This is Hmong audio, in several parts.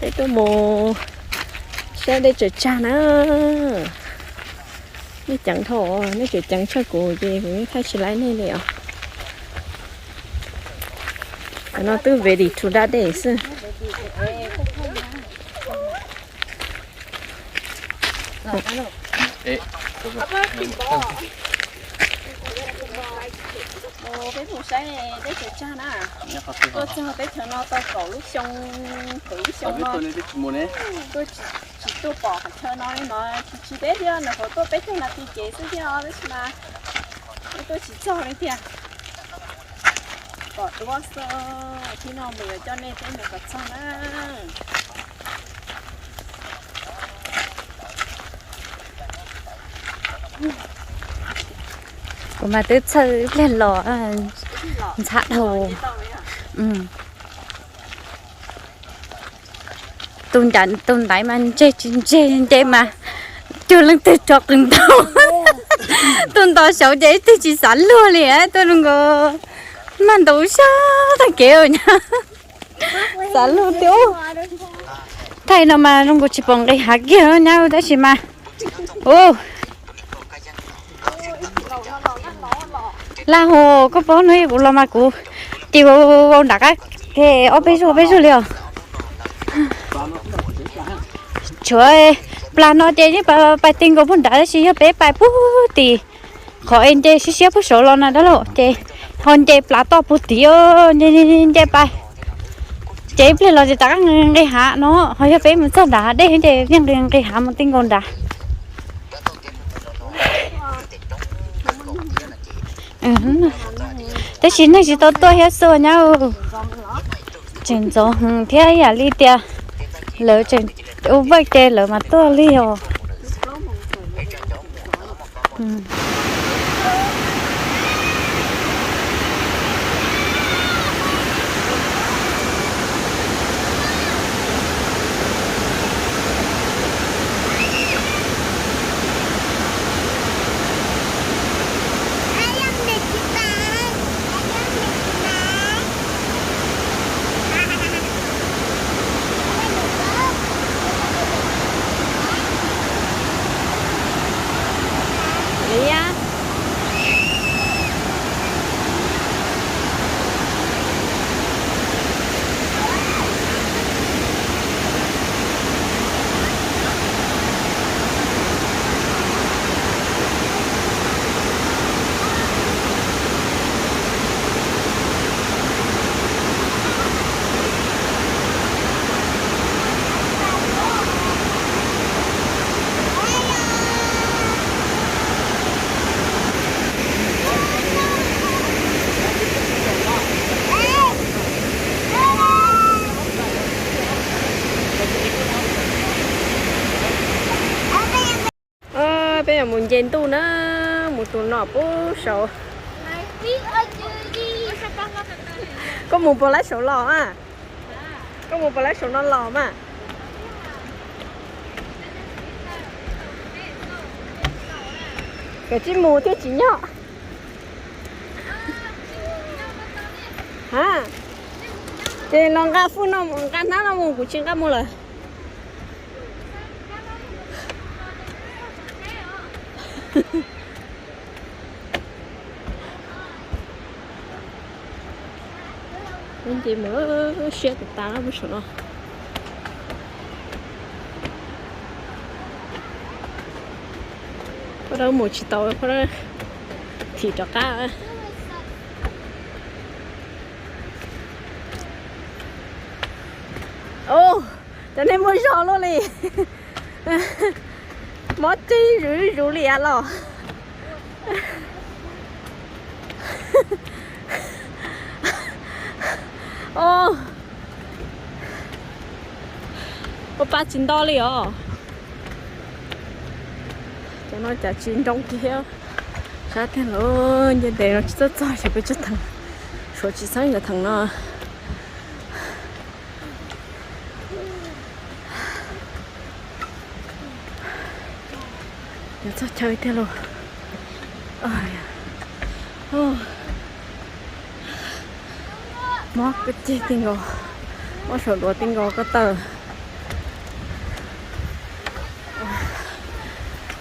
Peb tuaj mus saib dej tsaws tsag na. Nej ceev dhau, nej tseem ceev tshaj kuv ces kuv yeej thaij tsis laib nej li os. Cov no twb ready to da dej xwb. Peb mus saib dej tsaws tsag na. Tuaj txog teb chaws no tau kaum lub xyoo, kaum ib xyoo no tuaj tsis tuaj pom qhov chaw no li no, tsis tsis deb thiab, nws qhuav tuaj peb caug nas this kev xwb thiab tab sis mas tuaj tsis txog li tiag. Pom duab xwb, thib no mus yuav coj nej peb mus kom txog na. Kuv mas twb txhawj ib pliag los ntxhab dhau. Tus ncav tus ntaiv mas ntseg tsis ntseg nce mas cuag leej twg tso qws ntau. Tus nto xyauv ces ib tug tsis xav luag li, tuaj zoo nkaus mag ntaus sab tag kev nyab. Xav luag tiag. Thaij no mas zoo nkaus tsis pom nqis hav kiag nyab tab sis mas ub. Laj hu, koj paub no kuv los mas kuv tis vau nram qab ke ob peb zaug peb zaug li os. Tshuav plas no ces yeej pais ti nkaus puag nrad tab sis yog peb pais puag tim qhov es nce siab siab puag saud los na dab laug ces ho nce plas toj puag tim nce pais. Ces ib pliag los ces rov qab nqis hav no, ho yog peb mus txog nram hav dej ces yeej nqis hav mus ti nkaus nrad. Tab sis neeg tsis tau tuaj thiab xwb nyab. Tseem ntxov heev thiab ib yam li tias lawv tseem ua vaij ces lawv mas tuaj li os. Peb yuav mus nce ntuj na, mus tus nom pub saud. Koj mus puas laib saud los mas? Koj mus puas laib saud no los mas? Koj tsis mus thiaj tsis nyob. Ha, ces los nqa fwj no, nqa hnab no mus, kuv tsis nqa mus lawm. Nce mus siab tas tas lub saum no. Pab dawb mus tsis tau, pab dawb thim rov qab. Cov nej muaj zog luaj li. Mob ceg zuj zus li av los. Ua pa tsis nto li os. Cov no cas tsis nroo kiag thiab. Sab tiag lawm, nce ntev no tsis txawj txog ces peb tsuag theev, suav tsis xeeb yuav theem no. Yuav txog chaw tiag lauj. Mob ceg ti nkaus, mob saum duav ti nkaus ko taw.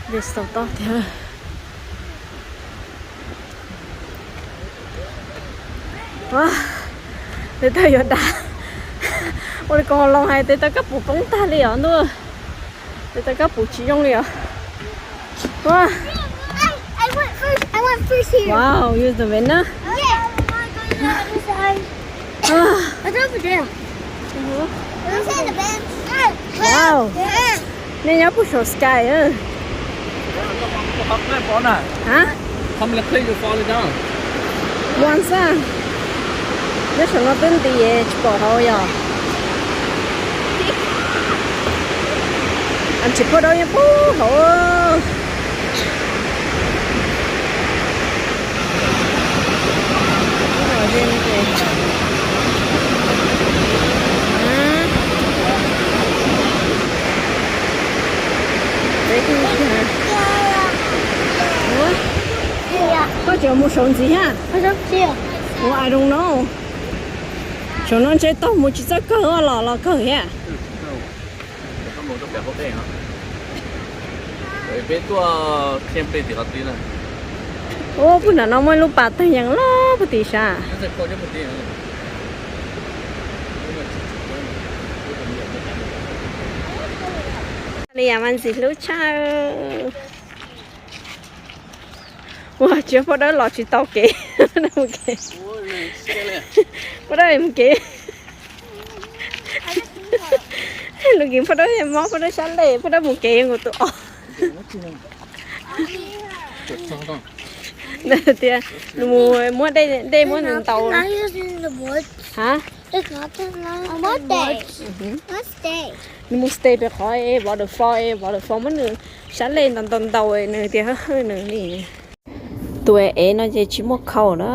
Nce tsis tau toj tiag. Tes taw yuav dav. Ua li ko los hais tes taw kab puv poob tag li os ntuj. Tes taw kab puv tsis zoo li os. Wow, use the van na. Wow, nej nyob puag saum sky. Ua xwb, nyob saum no twb nti tsis pom hauv yog. Tsis phauj dawb nyob puag hauv. Koj tseem mus saum ntxiv thiab? Ua, I don't know. Saum no ntshe taug mus tsis txawj kawg, los los kawg thiab. Ua, puag nram no muaj ib lub pas tawg yees loj puag tim sab. Li yam mas ntxim hlub tshaj. Ua, tsis, phauj dawb los tsis tau kev. Phauj dawb mus kev. Lub kev phauj dawb mob, phauj dawb sab lej, phauj dawb mus kev nkaus tus os. Tias nws mus muab dej, dej muab nws ntaus. Hab, nws mus stay pem qhov waterfall, waterfall muab nws sab lej ntaus ntaus ntaus nws tias hawb hawb nws li. Tus ev no ces tsis muaj khau na,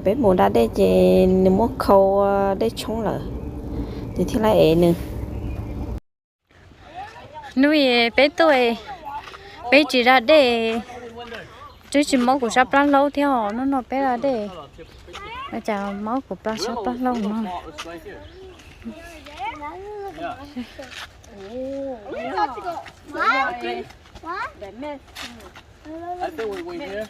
peb mus da dej ces nws muaj khau dej tshoob lawm, ces thiaj li ev nws. Hnub peb tuaj, peb tsis da dej, twb tsis mob kuv sab plab hlaub thiab os. Hnub no peb da dej, cas mob kuv sab plab hlaub no. I think we went here.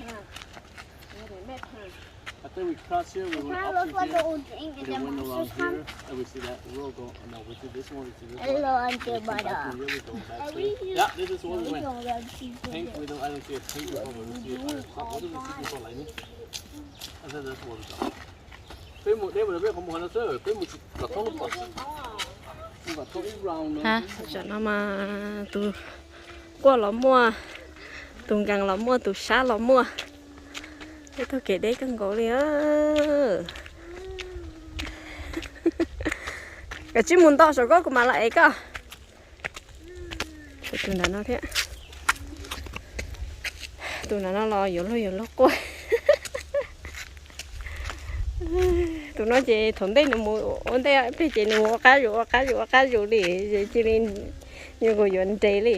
I think we crossed here, we went up to here, and then went around here, and we see that road go, no, we see this one, we see this one. And we come back to here, we go back to, yeah, this is where we went. Pink, we don't, I don't see a pink before, but we see a, what is this before, lightning? I think that's where we go. Peb mus deb mus peb qhov muag no xwb, peb mus kom thoob lub pas, mus kom thoob ib round no. Tam no mas tus quaj los muaj, tus nkees los muaj, tus sab los muaj. Peb taug kev deb kawg nkaus li. Kav tsij mus nto saum koj kuv mam los ev koj. Tus nram no thiab. Tus nram no los yuav luag yuav luag quaj. Tus no ces thaum ntej nws mus ua ntej ib pliag ces nws mus ua qab zus ua qab zus ua qab zus li, cia li nws kuj yuav nres li.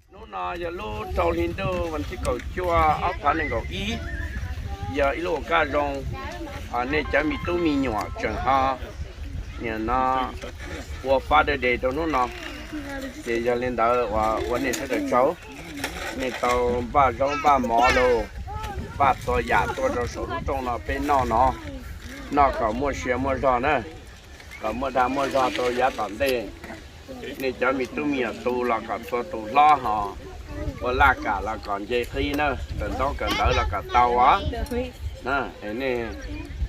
Hnub no yog lub rau hli ntuj vas thib kaum cuaj ob phav nees nkaum ib, yog ib lub ua kaj zoo. Nej cov me tub me nyuam tseem ho nim no ua Father's Day rau hnub no, ces yog li ntawd uas ua nej sawv daws tsaug, nej tau npaj zaub npaj mov los npaj txhua yam tuaj rau saum lub rooj no peb noj no, noj kom muaj sia muaj zog na, kom muaj dag muaj zog rau yav tom ntej. Nej cov me tub me nyuam tu los kom txhua tus hlob hos, ua laj kam los kom nce qib na, kawm ntaub kawm ntawv los kom tau os. Nej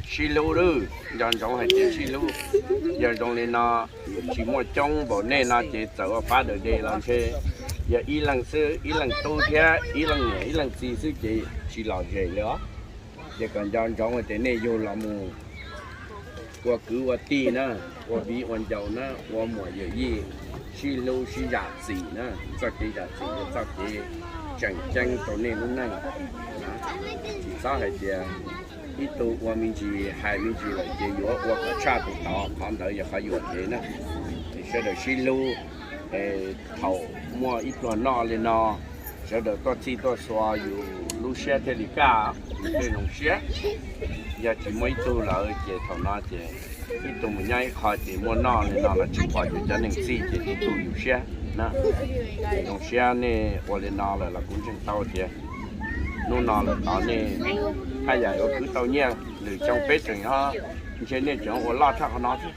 sib hlub lawm, nco ntsoov hais tias sib hlub. Yog zoo li no tsis muaj coob npaum nej no ces txawm ua Father's Day los ntshe yog ib leeg xwb, ib leeg tub thiab ib leeg niam ib leeg txiv xwb ces tsis lom zem li os. Ces kom nco ntsoov hais tias nej yug los mus ua kwv ua tij na, ua viv ua ncaus na, ua muam yawm yij, sib hlub sib zam txim na, txoj kev zam txim yog txoj kev tseem ceeb rau nej lub neej. Tsis txhob hais tias ib tug ua me ntsis hais me ntsis lawm ces yuav ua kom tshaj tus tod, qhov ntawd yog qhov yuam kev na. Sawv daws sib hlub, thaum muaj ib pluag noj li no, sawv daws tuaj txhij tuaj xua yus Zoo siab thiaj li kaj, thiaj zoo siab. Yog tsis muaj ib tug lawm ces thaum no ces ib tug mus nyob ib qho ces muaj noj li no los tsis pom ces cov neeg txij ces tus tus yus siab na. Zoo siab nej ua li no lawm los kuv ntseeg tau tias hnub no lawm tod nej haj yam yuav khwv tau nyiaj. Lwm xyoo peb tseem ntshe nej tseem ua loj tshaj qhov no thiab.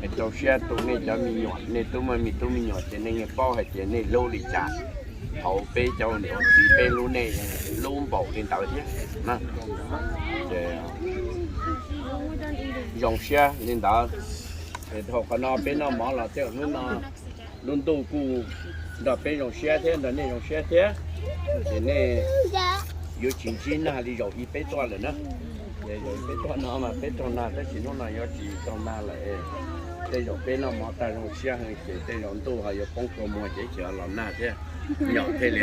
Es rau siab tu nej cov me nyuam, nej twb muaj me tub me nyuam ces nej yeej paub hais tias nej hlub li cas. Thaum peb cov niam txiv peb hlub nej hlub npaum li ntawd thiab. Ces zoo siab li ntawd. Dhau qhov no peb noj mov los tej hnub no lub ntuj kuj nrog peb zoo siab thiab nrog nej zoo siab thiab. Ces nej yuav tsis ntsib nag li zaum ib peb tuaj lawm na. Ces zaum ib peb tuaj no mas peb raug nag tab sis hnub no yuav tsis raug nag lawm. Tej zaum peb noj mov tag zoo siab heev ces tej zaum ntuj ho yuav poob kua muag ces ib chim los nag thiab. Nyom thiaj li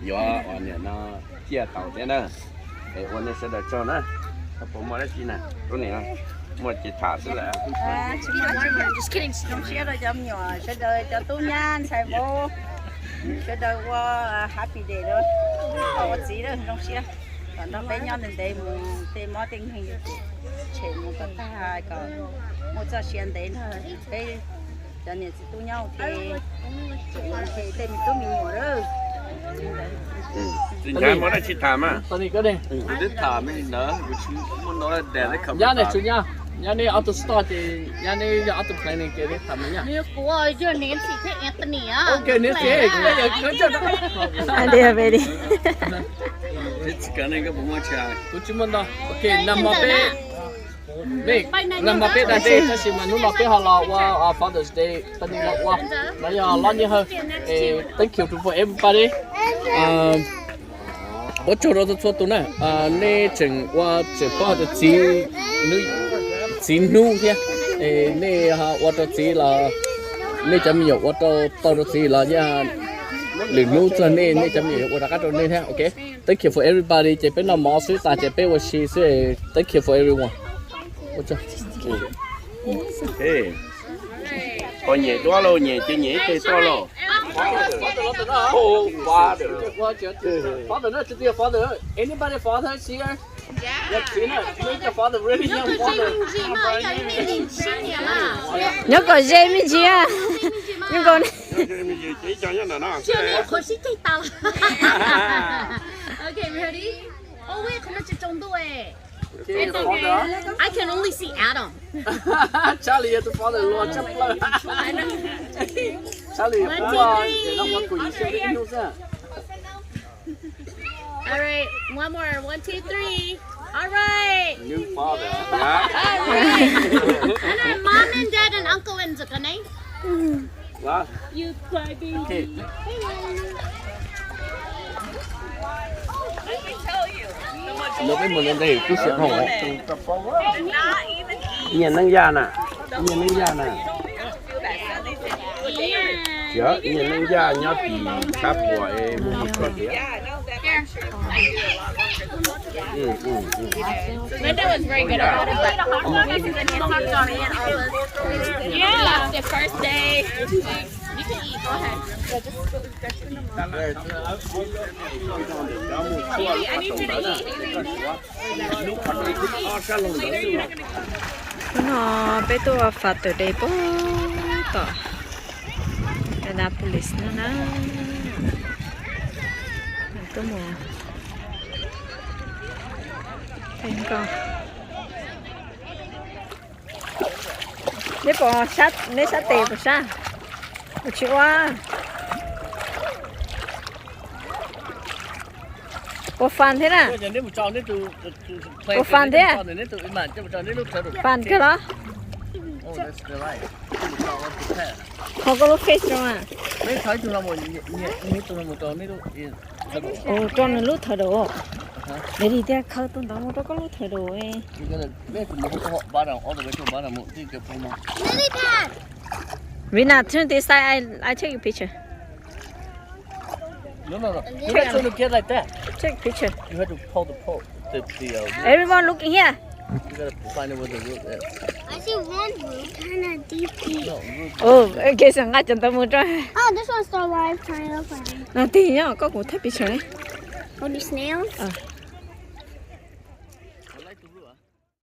yuav ua niam no ciaj tau thiab na. Es ua nej sawv daws tsaug na. Puas muaj dab tsi na? Tub niam, muaj ces tham xwb lawm. Zoo siab rau cov me nyuam sawv daws, cov tub nyab ntxhais vauv sawv daws ua happy day rau ua txiv zoo siab. Kom nrog peb nyob ntev ntev mus tej mob tej nkeeg tshem mus kom tag, kom muaj txoj sia ntev nrog peb cov niam txiv tub nyob ua ke, tshem mus nrhiav tej me tub me nyuam lawm. Tsis ntshai muaj dab tsi tham mas. Kuv twb tham me ntawd, kuv tsis muaj no dad. Nyab ne, tsuas nyab, nyab ne ob tug stop ces nyab ne yog ob tug planning ces tham me nyab. Ok, Nancy, kuv tsis muaj ntau. Ok, nag hmo peb, nag hmo peb da dej tab sis mas hnub no peb ho los ua Father's Day, tag nrho los ua, no yog lob nyiaj hawj. Thank you to for everybody. Ua tsaug rau txhua txhua tus na, nej tseem ua tseem pab rau txiv, txiv hnub thiab. Nej ua rau txiv los, nej cov me nyuam ua rau tau rau txiv los yog lwm hnub txog nej, nej cov me nyuam yuav ua rov qab rau nej thiab. Ok, thank you for everybody. Ces peb noj mov xwb tas ces peb ua si xwb. Thank you for everyone. Ua tsaug. Koj nyem duab lauj, nyem ces nyem ib teg tuaj lauj. Father, no, to be a father. Anybody father here? Nyob kom ze me ntsis. Nyob kom I can only see Adam. Charlie yog tus father luag tshaj plaws. Charlie, ua ces no ua kuv yim xyoo ib hnub xwb. All right, one more. One, two, three. All right. New father. All right. And then mom and dad and uncle and Zakane. Wow. You cry baby. Hey, Mom. Let me tell you. No, peb mus ntawd twb siav dhau. Nyiaj neeb yaj na, nyiaj neeb yaj na. Nyiaj neeb yaj nyob tim Thab Puas es mus mus txog tiag. Linda was very good about it, but yeah, the first day. You can eat. Go ahead. Baby, I need you to eat. Hnub no peb tuaj Father's Day puag tom Indianapolis no na. Tuaj mus, neb pom neb sab tes puas sab? Puas tsis ua? Puas fun thiab na? Puas fun thiab? Fun kawg los? Qhov koj lub face rau na. Ua rau nws lub thawv daus. Nws tias khawb tus ntawd mus rau koj lub thawv daus. Vina, turn this side, I, I take a picture. No, no, no. You have to look at it like that. Take a picture. You have to pull the pole. The, the, uh, Everyone looking here. You gotta find it where the root is. I see one root, kind of deep, deep. No, root. Oh, okay, so nqa cov ntawd mus rau. Oh, this one's still alive, trying to find it. No, tig nyob koj kuv take picture ne. Only snails?